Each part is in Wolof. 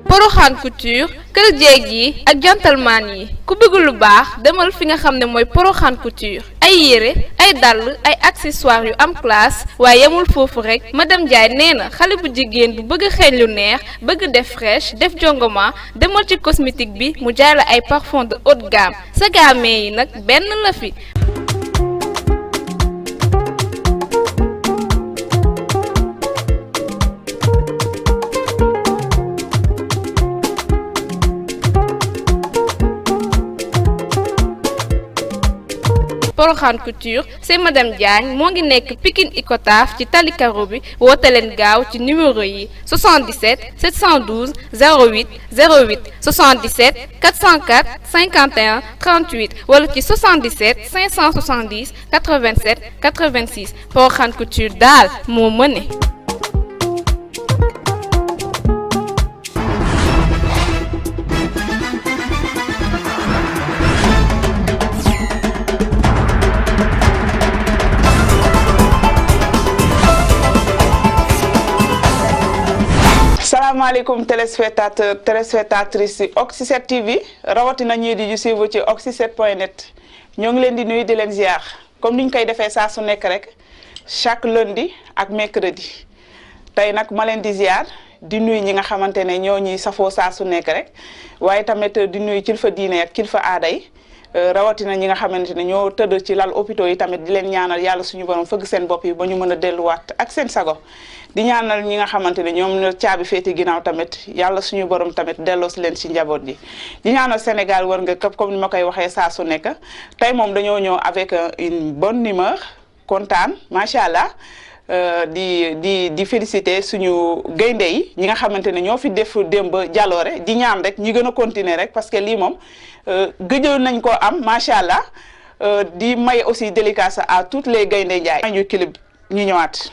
Porokhane Couture kër jeeg yi ak gentleman yi ku bëgg lu baax demal fi nga xam ne mooy Porokhane Couture ay yére ay dàll ay accessoires yu am classe waaye yemul foofu rek madame Ndiaye nee na xale bu jigéen bu bëgg xeeñ lu neex bëgg def fraîche def jongoma demal ci cosmétique bi mu jaay la ay parfum de haute gamme sa gamme yi nag benn la fi. Porokhane Couture c'est madame Diagne moo ngi nekk Pikine Icotaf ci tali karo bi woote leen gaaw ci numéro yi 77 712 08 08 77 404 51 38 wala ci 77 570 87 86 Porokhane Couture daal moo mëne. Salaamaaleykum téléspectatrices yi Oxy7 TV rawatina ñii di ñu suivre ci oxy7.net ñoo ngi leen di nuyu di leen ziar comme niñ koy defee saa su nekk rek chaque lundi ak mercredi tey nag ma leen di ziar di nuyu ñi nga xamante ne ñoo ñuy safoo saa su nekk rek waaye tamit di nuyu kilifa diine ak kilifa aada yi rawatina ñi nga xamante ne ñoo tëdd ci lal hôpitaux yi tamit di leen ñaanal yàlla suñu borom fëgg seen bopp yi ba ñu mën a delluwaat ak seen sago. di ñaanal ñi nga xamante ne ñoom ñoo caabi féeti ginnaaw tamit yàlla suñu borom tamit delloo si leen si njaboot ji di ñaanal Sénégal war nga këpp comme ni ma koy waxee saa su nekk tey moom dañoo ñëw avec une bonne humeur kontaan macha allah di féliciter suñu gaynde yi ñi nga xamante ne ñoo fi def démb jaloore di ñaan rek ñi gën a continuer rek parce que lii moom gëjoon nañ koo am macha allah di may aussi dédicace à toutes les gaynde Njaay ñu clip ñu ñëwaat.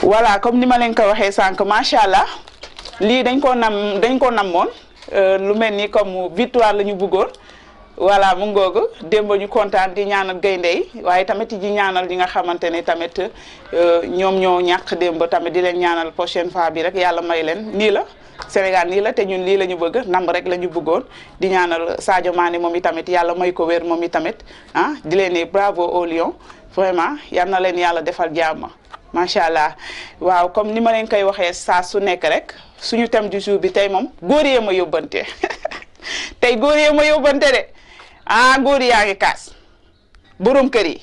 voilà comme ni ma leen ko waxee sànq macha allah lii dañ koo namoon lu mel ni comme victoire la ñu bëggoon voilà mu ngoogu démb ñu kontaan di ñaanal gaynde yi waaye tamit di ñaanal ñi nga xamante ne tamit ñoom ñoo ñàkk démb tamit di leen ñaanal prochaine fois bi rek yàlla may leen nii la Sénégal nii la te ñun lii la ñu bëgg ndam rek la ñu bëggoon di ñaanal Sadio Mané moom itamit yàlla may ko wér moom itamit ah di leen ne bravo au Lion vraiment yal na leen yàlla defal jàmm. macha allah waaw comme ni ma leen koy waxee saa su nekk rek suñu thème du jour bi tey moom góor yee ma yóbbante tey góor yee ma yóbbante de ah góor yaa ngi kaas borom kër yi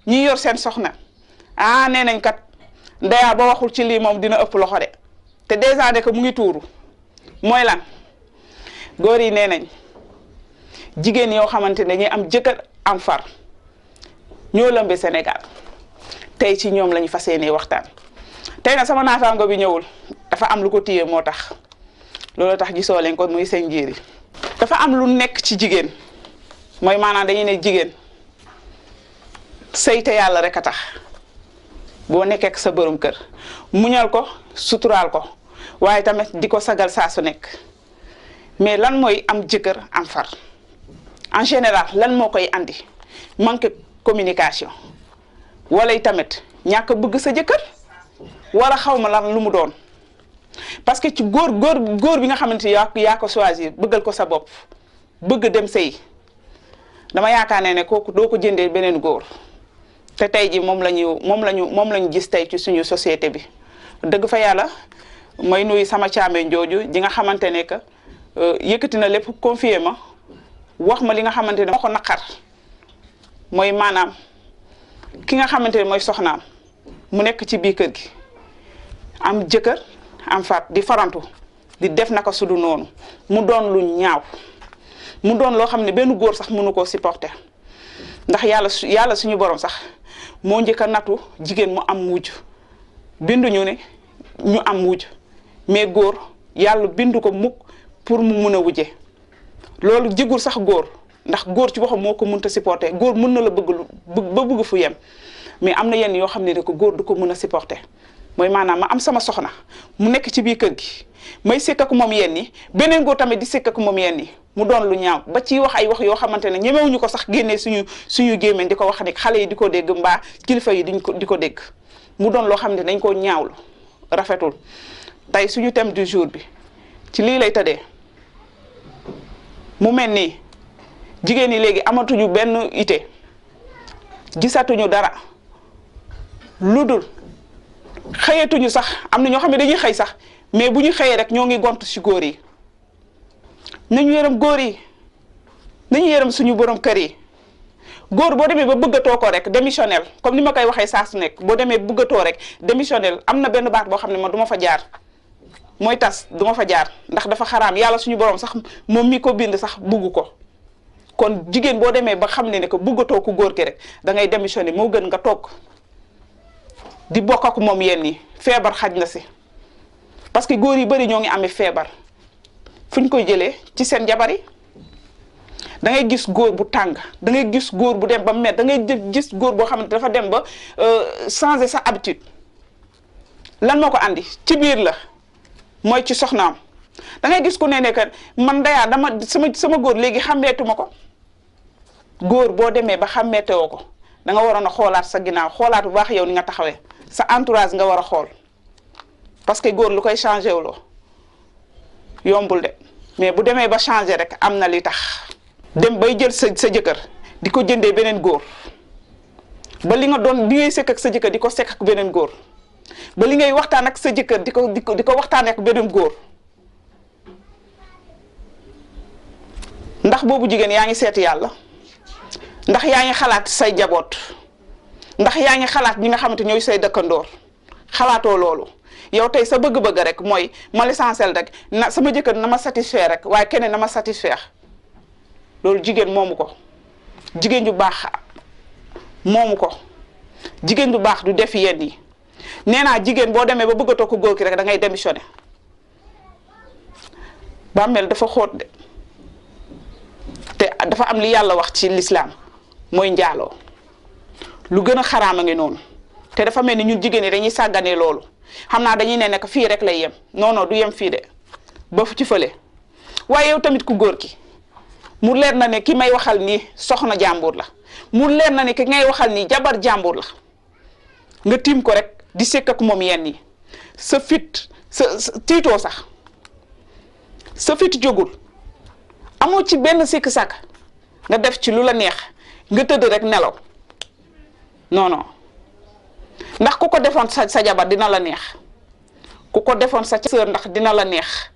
ñi yor seen soxna ah nee nañ kat ndeyaa ba waxul ci lii moom dina ëpp loxo de te déjà de que mu ngi tuuru mooy lan góor yi nee nañ jigéen yoo xamante ne dañuy am jëkkër am far ñoo lëmbe Sénégal. tey ci ñoom lañu fas yéenee waxtaan tey nag sama naataango bi ñëwul dafa am lu ko téye moo tax loolu tax gisoo leen ko muy seen njiiri dafa am lu nekk ci jigéen mooy maanaam dañuy ne jigéen sëy te yàlla rek a tax boo nekkee ak sa borom kër muñal ko suturaal ko waaye tamit di ko sagal saa su nekk. mais lan mooy am jëkkër am far en général lan moo koy andi manque communication wala tamit ñàkk bëgg sa jëkkër wala xaw ma lan lu mu doon parce que ci góor bi nga xamante ni yaa ko choisir bëggal ko sa bopp bëgg dem sëy dama yaakaar ne kooku doo ko jëndee beneen góor te tey ji moom lañu gis tey ci suñu société bi dëgg fa yàlla may nuyu sama càmmeñ jooju ji nga xamante ne que yëkkati na lépp confié ma wax ma li nga xamante ne moo ko naqar mooy maanaam ki nga xamante ne mooy soxnaam mu nekk ci biir kër gi am jëkkër am far di farantu di def naka sudu noonu mu doon lu ñaaw mu doon loo xam ne benn góor sax mënu koo supporter ndax yàlla suñu borom sax moo njëkk a nattu jigéen mu am wujj binduñu ne ñu am wujj mais góor yàlla bindu ko mukk pour mu mun a wujje loolu jigul sax góor ndax góor ci boppam moo ko mënta supporter góor mën na la bëgg fu yem mais am na yenn yoo xam ne ko góor du ko mën a supporter mooy maanaam ma am sama soxna mu nekk ci biir kër gi may sekk ak moom yenn yi beneen góor tamit di sekk ak moom yenn yi mu doon lu ñaaw ba ci wax ay wax yoo xamante ne ñemewuñu ko sax génnee suñu gémmiñ di ko wax ne xale yi di ko dégg mbaa kilifa yi di ko dégg mu doon loo xam ne dañ koo ñaawlu rafetul tey suñu thème du jour bi ci lii lay tëddee mu mel ni jigéen ñi léegi amatuñu benn ité gisatuñu dara lu dul xëyatuñu sax am na ñoo xam ne dañuy xëy sax mais bu ñu xëyee rek ñoo ngi gont ci góor yi nañu yërëm góor yi nañu yërëm suñu borom kër yi góor boo demee ba bëggatoo ko rek démissionnel comme ni ma koy waxee saa su nekk boo demee bëggatoo rek démissionnel am na benn baat boo xam ne man du ma fa jaar mooy tas du ma fa jaar ndax dafa xaraam yàlla suñu borom sax moom mi ko bind sax bugg ko kon jigéen boo demee ba xam ne que bëggatoo ku góor ki rek da ngay démissionné moo gën nga toog di bokk ak moom yenn yi feebar xaj na si parce que góor yi bëri ñoo ngi amee feebar fu ñu koy jëlee ci seen jabar yi da ngay gis góor bu tàng da ngay gis góor bu dem ba met da ngay gis góor boo xamante dafa dem ba changer sa habitude lan moo ko andi ci biir la mooy ci soxnaam da ngay gis ku ne que man dayaa dama sama góor léegi xàmmeetuma ko góor boo demee ba xàmmeetewoo ko da nga waroon a xoolaat sa ginnaaw xoolaat bu baax yow ni nga taxawee sa entourage nga war a xool parce que góor lu koy changé wuloo yombul de mais bu demee ba changé rek am na li tax dem bay jël sa jëkkër di ko jëndee beneen góor ba li nga doon bi ngay sekk ak sa jëkkër di ko sekk ak beneen góor ba li ngay waxtaan ak sa jëkkër di ko waxtaan ak beneen góor ndax boobu jigéen yaa ngi seeti yàlla ndax yaa ngi xalaat say jaboot ndax yaa ngi xalaat ñi nga xamante ñooy say dëkkandoor xalaatoo loolu yow tey sa bëgg-bëgg rek mooy ma l'essentiel rek na sama jëkkër na ma satisfaire rek waaye keneen na ma satisfaire loolu jigéen moomu ko jigéen ju baax moomu ko jigéen ju baax du def yenn yi nee naa jigéen boo demee ba bëggatoo ko góor ki rek da ngay démissionné bàmmeel dafa xóot de te dafa am li yàlla wax ci lislaam mooy njaaloo lu gën a xaraam a ngi noonu te dafa mel ni ñun jigéen ñi dañuy sàgganee loolu xam naa dañuy ne nekk fii rek lay yem non non du yem fii de ba fu ci fële waaye yow tamit ku góor ki mu leer na ne ki may waxal nii soxna jàmbur la mu leer na ne ki ngay waxal nii jabar jàmbur la nga tiim ko rek di sekk ak moom yenn yi sa fit sa tiitoo sax sa fit jógul amoo ci benn sikk sàkk nga def ci lu la neex nga tëdd rek nelaw non non ndax ku ko defoon sa jabar dina la neex ku ko defoon sa sœur ndax dina la neex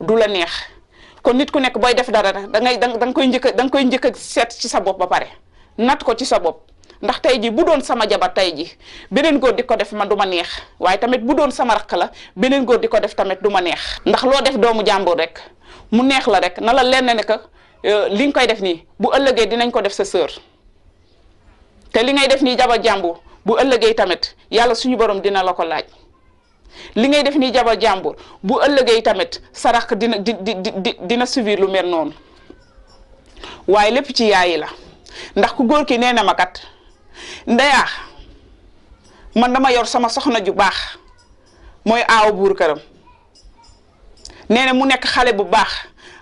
du la neex kon nit ku nekk booy def dara da nga koy njëkk a seet ci sa bopp ba pare nat ko ci sa bopp ndax tey ji bu doon sama jabar tey ji beneen góor di ko def man du ma neex waaye tamit bu doon sama rakk la beneen góor di ko def tamit du ma neex ndax loo def doomu jàmbur rek mu neex la rek na la lenn ne que li nga koy def nii bu ëllëgee dinañ ko def sa sœur te li ngay def nii jabar jàmbur bu ëllëgee tamit yàlla suñu borom dina la ko laaj li ngay def nii jabar jàmbur bu ëllëgee tamit sa rakk dina subir lu mel noonu waaye lépp ci yaayi la ndax ku góor ki nee na ma kat ndeyaa man dama yor sama soxna ju baax mooy aaw buur këram nee na mu nekk xale bu baax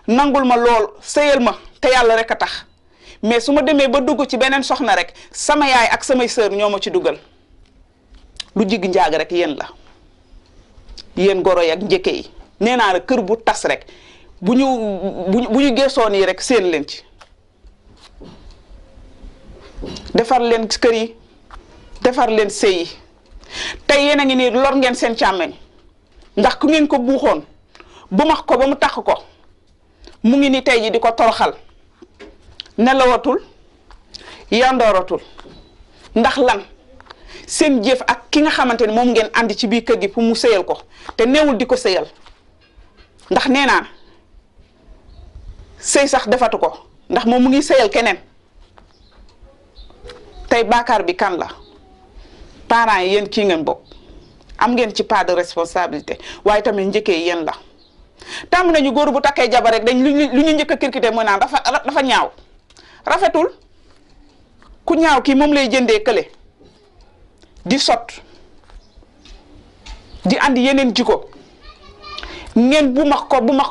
nangul ma lool sëyal ma te yàlla rek a tax mais su ma demee ba dugg ci beneen soxna rek sama yaay ak samay sœur ñoo ma ci dugal lu jig njaag rek yéen la yéen goro yi ak njëkke yi nee naa rek kër bu tas rek bu ñu geesoo nii rek seen leen ci defar leen kër yi defar leen sëy yi tey yéen a ngi nii lor ngeen seen càmmeñ ndax ku ngeen ko buuxoon bu max ko ba mu tax ko mu ngi ni tey ji di ko toroxal nelawatul yandooratul ndax lan seen jëf ak ki nga xamante ne moom ngeen àndi ci biir kër gi pour mu sëyal ko te neewul di ko sëyal ndax nee naa sëy sax defatu ko ndax moom mu ngi sëyal keneen tey baakaar bi kan la parents yi yéen kii ngeen bokk am ngeen ci part de responsabilité waaye tamit njëkkee yéen la tàmm nañu góor bu takkee jabar rek dañ lu ñu njëkk a kirkite mooy naan dafa ñaaw rafetul ku ñaaw kii moom lay jëndee kële di sot di andi yeneen jiko ngeen bu max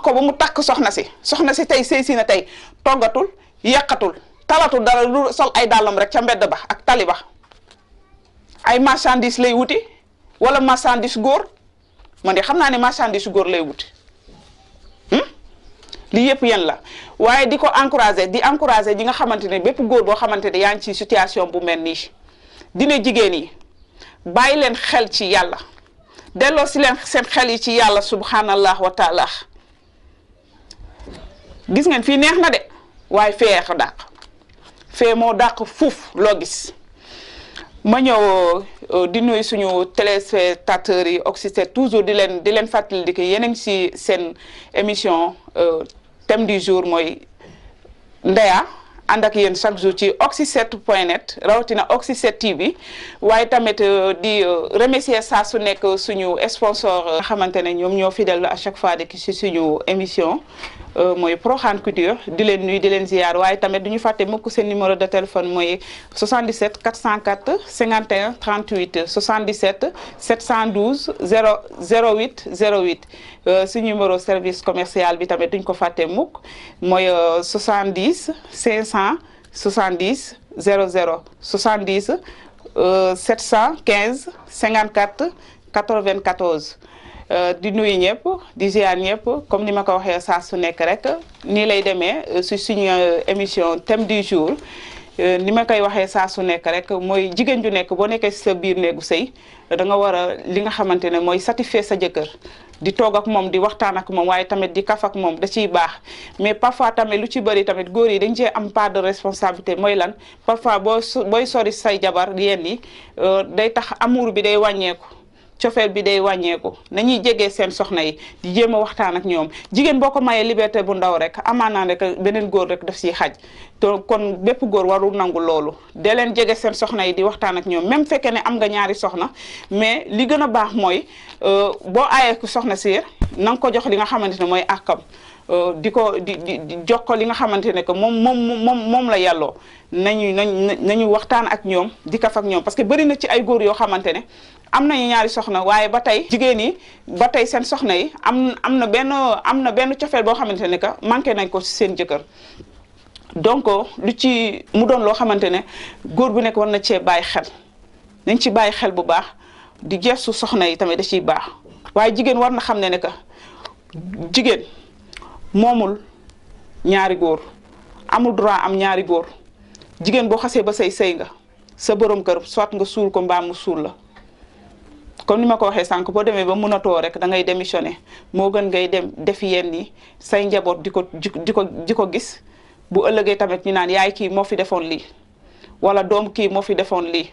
ko ba mu takk soxna si tey sëy si na tey toggatul yàqatul talatul dara lu sol ay dàllam rek ca mbedd ba ak tali ba ay marchandise lay wuti wala marchandise góor man de xam naa ne marchandise góor lay wuti lii yëpp yéen la waaye di ko encourager ñi nga xamante ne bépp góor boo xamante ne yaa ngi ci situation bu mel nii dina jigéen yi bàyyi leen xel ci yàlla delloo si leen seen xel yi ci yàlla subhanallah wa taala gis ngeen fii neex na de waaye fee ko dàq fee moo dàq fuuf loo gis ma ñëw di nuyu suñu téléspectateurs yi Oxy7 toujours di leen fàttali di ko yéen a ngi si seen émission thème du jour mooy Ndeya ànd ak yéen chaque jour ci Oxy7.net rawatina Oxy7 TV waaye tamit di remercier saa su nekk suñu sponsor nga xamante ne ñoom ñoo fidèle à chaque fois de ci suñu émission mooy Proxaan Couture di leen nuyu di leen ziar waaye tamit du ñu fàtte mukk seen numéro de téléphone mooy 77 404 51 38 77 712 08 08 si numéro service commercial bi tamit duñ ko fàtte mukk mooy 70 570 00 70 715 54 94 di nuyu ñëpp di ziar ñëpp comme ni ma ko waxee saa su nekk rek nii lay demee si suñu émission thème du jour ni ma koy waxee saa su nekk rek mooy jigéen ju nekk boo nekkee si sa biir néegu sëy da nga war a li nga xamante ne mooy satisfaire sa jëkkër di toog ak moom di waxtaan ak moom waaye tamit di kaf ak moom da ciy baax mais parfois tamit lu ci bëri tamit góor yi dañ cee am part de responsabilité mooy lan parfois booy sori say jabar yenn yi day tax amour bi day wàññeeku. cofeel bi day wàññeeku nañuy jegee seen soxna yi di jéem a waxtaan ak ñoom jigéen boo ko mayee liberté bu ndaw rek amaanaa rek beneen góor rek daf siy xaj te kon bépp góor warul nangu loolu dee leen jege seen soxna yi di waxtaan ak ñoom même fekkee ne am nga ñaari soxna mais li gën a baax mooy boo aayee ko soxna si na nga ko jox li nga xamante ne mooy àqam di jox ko li nga xamante ne que moom la yàlloo nañu waxtaan ak ñoom di kaf ak ñoom parce que bëri na ci ay góor yoo xamante ne am nañu ñaari soxna waaye ba tey jigéen yi ba tey seen soxna yi am na benn cofeel boo xamante ne que manqué nañ ko ci seen jëkkër donc lu ci mu doon loo xamante ne góor bu nekk war na cee bàyyi xel nañ ci bàyyi xel bu baax di gestu soxna yi tamit da ciy baax waaye jigéen war na xam ne que jigéen moomul ñaari góor amul droit am ñaari góor jigéen boo xasee ba sëy nga sa borom kër soit nga suul ko mbaam mu suul la comme ni ma ko waxee sànq boo demee ba mënatoo rek da ngay démissionné moo gën ngay dem def yenn yi say njaboot di ko gis bu ëllëgee tamit ñu naan yaay kii moo fi defoon lii wala doom kii moo fi defoon lii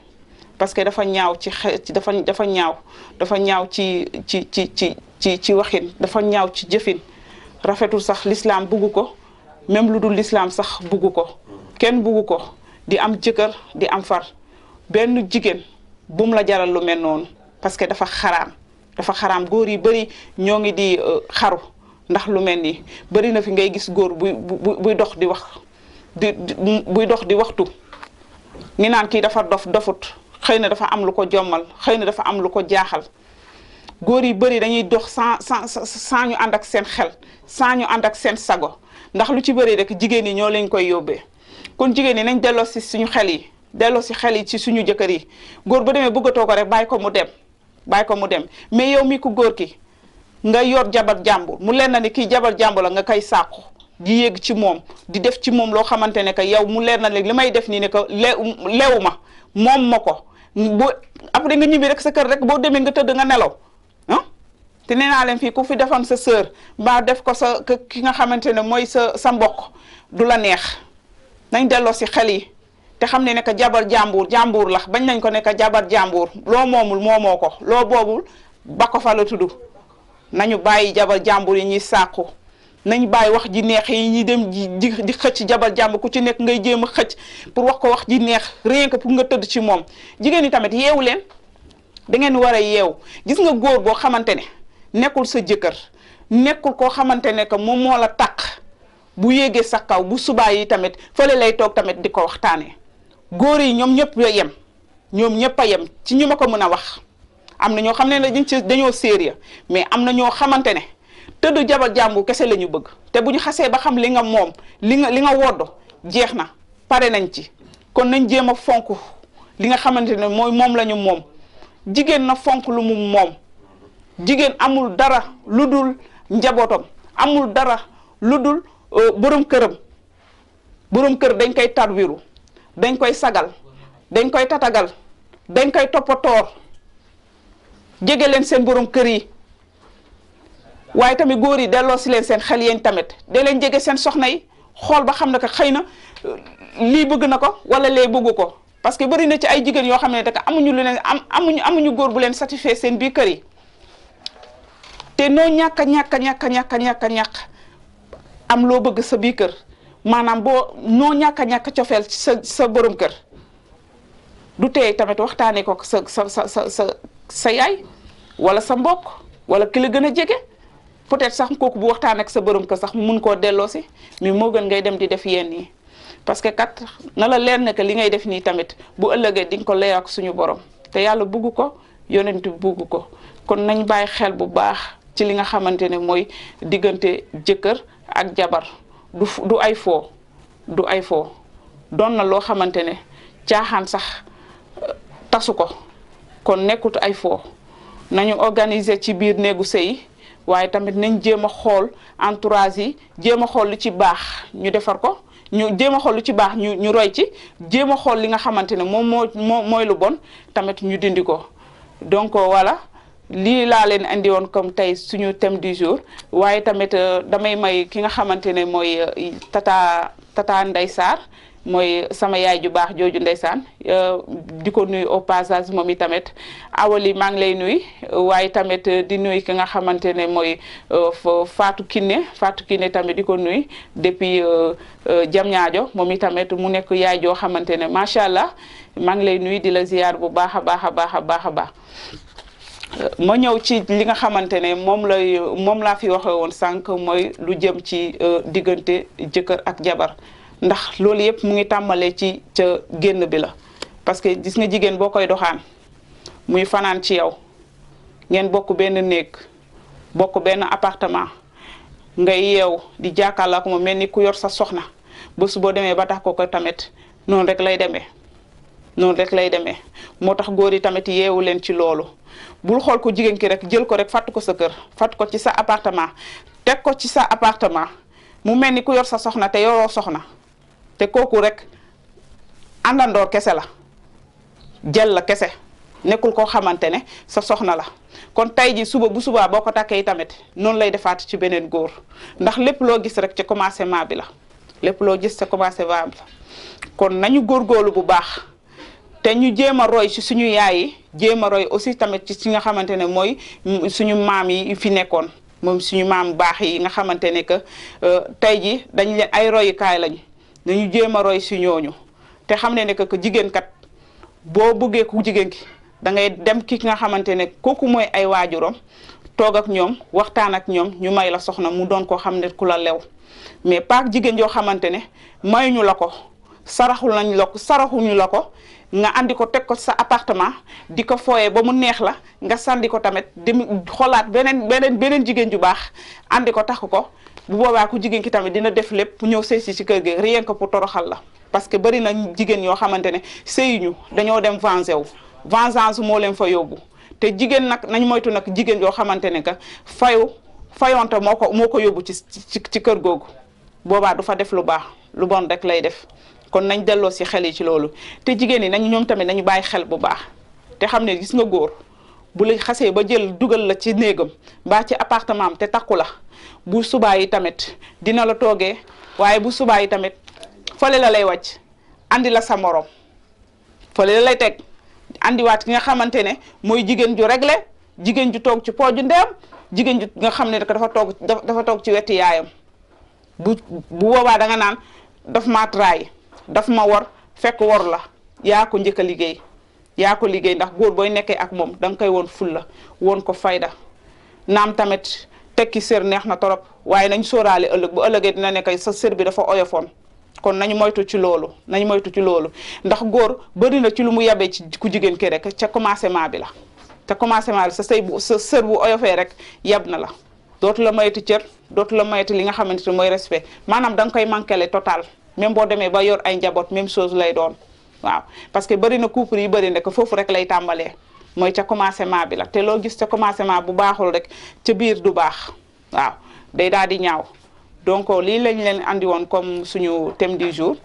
parce que dafa ñaaw ci dafa ñaaw ci waxin dafa ñaaw ci jëfin rafetul sax l'islam bugg ko même lu dul l'islam sax bugg ko kenn bugg ko di am jëkkër di am far benn jigéen bum la jaral lu mel noonu parce que dafa xaraam góor yi bëri ñoo ngi di xaru ndax lu mel nii bëri na fi ngay gis góor buy dox di wax buy dox di waxtu ngi naan kii dafa dofut xëy na dafa am lu ko jommal xëy na dafa am lu ko jaaxal góor yi bëri dañuy dox sans ñu ànd ak seen xel sans ñu ànd ak seen sago ndax lu ci bëri rek jigéen yi ñoo leen koy yóbbee kon jigéen yi nañ delloo si suñu xel yi delloo si xel yi ci suñu jëkkër yi góor ba demee bëggatoo ko rek bàyyi ko mu dem mais yow mi ku góor ki nga yor jabar jàmbur mu leen na ni kii jabar jàmbur la nga koy sàqu di yéeg ci moom di def ci moom loo xamante ne que yow mu leer na léegi li may def nii ne que leewu ma moom ma ko bu après nga ñibbi rek sa kër rek boo demee nga tëdd nga nelaw ah te nee naa leen fii ku fi defoon sa sœur mbaa def ko sa ki nga xamante ne mooy sa mbokk du la neex nañ delloo si xel yi te xam ne que jabar jàmbur la bañ nañ ko ne que jabar jàmbur loo moomul moomoo ko loo boobul ba ko fa la tudd nañu bàyyi jabar jàmbur yi ñuy sàqu nañ bàyyi wax ji neex yi ñuy dem di xëcc jabar jàmbur ku ci nekk ngay jéem a xëcc pour wax ko wax ji neex rien que pour nga tëdd ci moom jigéen ñi tamit yeewu leen da ngeen war a yeewu gis nga góor boo xamante ne nekkul sa jëkkër nekkul koo xamante ne que moom moo la taq bu yéegee sa kaw bu subaa yi tamit fële lay toog tamit di ko waxtaanee góor yi ñoom ñëpp a yem ñoom ñëpp a yem ci ñu ma ko mën a wax am na ñoo xam ne dañoo sérieux mais am na ñoo xamante ne tëdd jabar jàmbur kese la ñu bëgg te bu ñu xasee ba xam li nga moom li nga wodd jeex na pare nañ ci kon nañ jéem a fonk li nga xamante ne mooy moom la ñu moom jigéen na fonk lu mu moom jigéen amul dara lu dul njabootam amul dara lu dul borom këram borom kër dañ koy tarwiru dañ koy sagal dañ koy tatagal dañ koy toppatoor jege leen seen borom kër yi waaye tamit góor yi delloo si leen seen xel yéen tamit da leen jege seen soxna yi xool ba xam ne que xëy na lii bëgg na ko wala lee bëggu ko parce que bëri na ci ay jigéen yoo xam ne que amuñu lu leen amuñu góor bu leen satisfait seen biir kër yi te noo ñàkk am loo bëgg sa biir kër maanaam boo noo ñàkk cofeel ci sa borom kër du tey tamit waxtaanee ko sa yaay wala sa mbokk wala ki la gën a jege peut-être sax kooku bu waxtaan ak sa borom kër sax mun koo delloosi mais moo gën ngay dem di def yenn yi parce que kat na la leer ne que li ngay def nii tamit bu ëllëgee di nga ko leer ak suñu borom te yàlla bugg ko yonent bugg ko kon nañ bàyyi xel bu baax ci li nga xamante ne mooy diggante jëkkër ak jabar du ay foo doon na loo xamante ne caaxaan sax tasu ko kon nekkut ay foo nañu organiser ci biir néegu sëy waaye tamit nañ jéem a xool entourage yi jéem a xool lu ci baax ñu defar ko ñu jéem a xool lu ci baax ñu roy ci jéem a xool li nga xamante ne mooy lu bon tamit ñu dindi ko donc voilà lii laa leen andi woon comme tey suñu thème du jour waaye tamit damay may ki nga xamante ne mooy tata Ndeye Sarr mooy sama yaay ju baax jooju ndeysaan di ko nuyu au passage moom i tamit awali maa ngi lay nuyu waaye tamit di nuyu ki nga xamante ne mooy Fatou Kiné tamit di ko nuyu depuis Diamniadio moom i tamit mu nekk yaay joo xamante ne macha allah maa ngi lay nuyu di la ziyaar bu baax a baax ma ñëw ci li nga xamante ne moom laa fi waxee woon sànq mooy lu jëm ci diggante jëkkër ak jabar ndax loolu yëpp mu ngi tàmbalee ci ca génn bi la parce que gis nga jigéen boo koy doxaan muy fanaan ci yow ngeen bokk benn néeg bokk benn appartement ngay yeew di jàkkaarloo ak moom mel ni ku yor sa soxna bés boo demee ba tax ko tamit noonu rek lay demee moo tax góor yi tamit yeewu leen ci loolu bul xool ko jigéen ki rek jël ko rek fàtt ko sa kër fàtt ko ci sa appartement teg ko ci sa appartement mu mel ni ku yor sa soxna te yoroo soxna te kooku rek àndandoor kese la jël la kese nekkul koo xamante ne sa soxna la kon tey ji suba bu subaa boo ko takkee tamit noonu lay defaat ci beneen góor ndax lépp loo gis rek ci commencement bi la lépp loo gis ci commencement bi la kon nañu góorgóorlu bu baax te ñu jéem a roy ci suñu yaay yi jéem a roy aussi tamit ci nga xamante ne mooy suñu maam yi fi nekkoon moom suñu maam baax yi nga xamante ne que tey ji dañ leen ay royukaay lañu nañu jéem a roy si ñooñu te xam ne que jigéen kat boo bëggee ku jigéen ki da ngay dem ki nga xamante ne kooku mooy ay waajuram toog ak ñoom waxtaan ak ñoom ñu may la soxna mu doon koo xam ne ku la lew mais pas jigéen yoo xamante ne mayuñu la ko saraxuñu la ko nga andi ko teg ko sa appartement di ko fooyee ba mu neex la nga sandi ko tamit dem xolaat beneen jigéen ju baax andi ko takk ko bu boobaa ku jigéen ki tamit dina def lépp ñëw sëy si ci kër gi rien que pour toroxal la. parce que bari na jigéen yoo xamante ne sëyuñu dañoo dem vengeance moo leen fa yóbbu te jigéen nag nañ moytu nag jigéen yoo xamante ne que fayonte moo ko yóbbu ci kër googu boobaa du fa def lu baax lu bon rek lay def. kon nañ delloo si xel yi ci loolu te jigéen ñi ñoom tamit nañu bàyyi xel bu baax te xam ne gis nga góor bu la xasee ba jël dugal la ci néegam mbaa ci appartement am te takku la bu subaa yi tamit dina la toogee waaye bu subaa yi tamit fële la lay wàcc andi la sa morom fële la lay teg andiwaat ki nga xamante ne mooy jigéen ju réglé jigéen ju toog ci pooju ndeem jigéen ju nga xam ne dafa toog ci wetu yaayam bu boobaa da nga naan daf maa trahi daf ma war fekk war la yaa ko njëkk a liggéey ndax góor booy nekkee ak moom da nga koy woon fulla woon ko fayda naam tamit tekki sër neex na torop waaye nañ sóoraale ëllëg bu ëllëgee dina nekk sa sër bi dafa oyofoon kon nañu moytu ci loolu ndax góor bëri na ci lu mu yabee ci ku jigéen ki rek ca commencement bi la sa sër bu oyofee rek yab na la dootu la mayati cër dootu la mayati li nga xamante ne mooy respect maanaam da nga koy manqué total même boo demee ba yor ay njaboot même chose lay doon waaw parce que bëri na couple yi bëri na que foofu rek lay tàmbalee mooy ca commencement bi la te loo gis ca commencement bu baaxul rek ca biir du baax waaw day daal di ñaaw donc lii lañ leen andi woon comme suñu thème du jour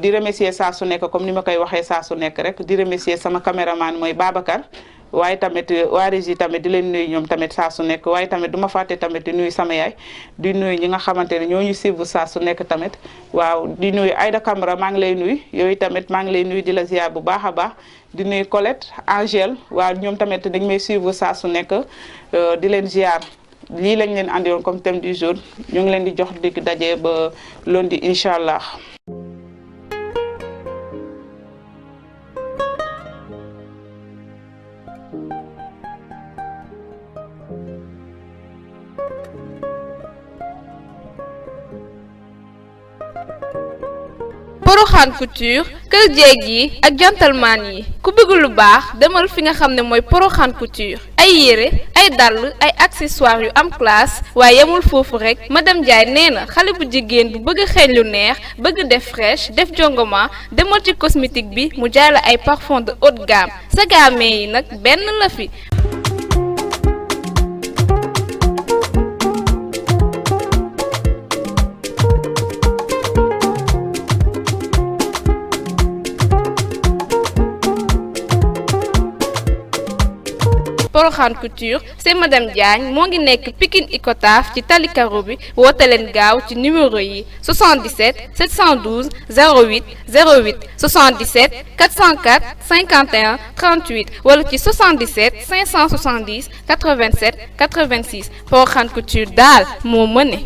di remercier saa su nekk comme ni ma koy waxee saa su nekk rek di remercier sama caméraman mooy Babacar waaye tamit waa Régie tamit di leen nuyu ñoom tamit saa su nekk waaye tamit du ma fàtte tamit di nuyu sama yaay di nuyu ñi nga xamante ne ñoo ñu suivre saa su nekk tamit waaw di nuyu Aïda Camara maa ngi lay nuyu yooyu tamit maa ngi lay nuyu di la ziar bu baax a baax di nuyu Colette Angèle waaw ñoom tamit dañ may suivre saa su nekk di leen ziar lii lañ leen andi woon comme thème du jour ñu ngi leen di jox dig daje ba lundi incha allah. Porokhane Couture kër jeeg yi ak gentleman yi ku bëgg lu baax demal fi nga xam ne mooy Porokhane Couture ay yére ay dàll ay accessoires yu am classe waaye yemul foofu rek madame Ndiaye nee na xale bu jigéen bu bëgg xeeñ lu neex bëgg def fraîche def jongoma demal ci cosmétique bi mu jaay la ay parfum de haute gamme sa gamme yi nag benn la fi. Porokhane Couture c'est madame Diagne moo ngi nekk Pikine Icotaf ci tali karo bi woote leen gaaw ci numéro yi 77 712 08 08 77 404 51 38 wala ci 77 570 87 86 Porokhane Couture daal moo mëne.